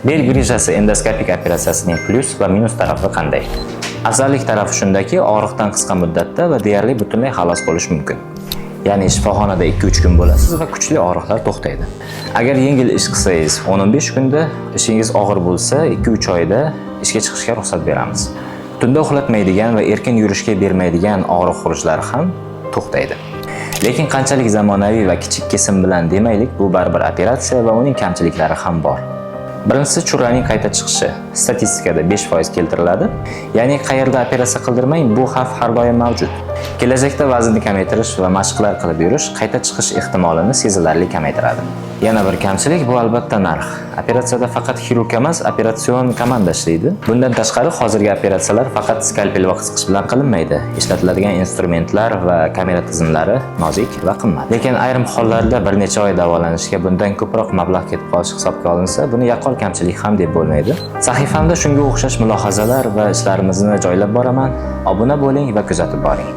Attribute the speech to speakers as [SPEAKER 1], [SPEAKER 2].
[SPEAKER 1] Bel grijasi endoskopik operatsiyasining plyus va minus tarafi qanday? Afzallik tarafi shundaki, og'riqdan qisqa muddatda va deyarli butunlay xalos bo'lish mumkin. Ya'ni shifoxonada 2-3 kun bo'lasiz va kuchli og'riqlar to'xtaydi. Agar yengil ish qilsangiz, 10-15 kunda, ishingiz og'ir bo'lsa, 2-3 oyda ishga chiqishga ruxsat beramiz. Tunda uxlatmaydigan va erkin yurishga bermaydigan og'riq xurujlari ham to'xtaydi. Lekin qanchalik zamonaviy va kichik kesim bilan demaylik, bu baribir operatsiya va uning kamchiliklari ham bor. Birinchisi, churraning qayta chiqishi. Statistikada 5% keltiriladi. Ya'ni qayerda operatsiya qildirmang, bu xavf har doim mavjud. Kelajakda vaznni kamaytirish va mashqlar qilib yurish qayta chiqish ehtimolini sezilarli kamaytiradi. Yana bir kamchilik bu, albatta, narx. Operatsiyada faqat xirurg emas, operatsion komanda ishlaydi. Bundan tashqari, hozirgi operatsiyalar faqat skalpel va qisqich bilan qilinmaydi. Ishlatiladigan instrumentlar va kamera tizimlari nozik va qimmat. Lekin ayrim hollarda bir necha oy davolanishga bundan ko'proq mablag' ketib qolishi hisobga olinsa, buni yaqqol kamchilik ham deb bo'lmaydi. Sahifamda shunga o'xshash mulohazalar va ishlarimizni joylab boraman. Obuna bo'ling va kuzatib boring.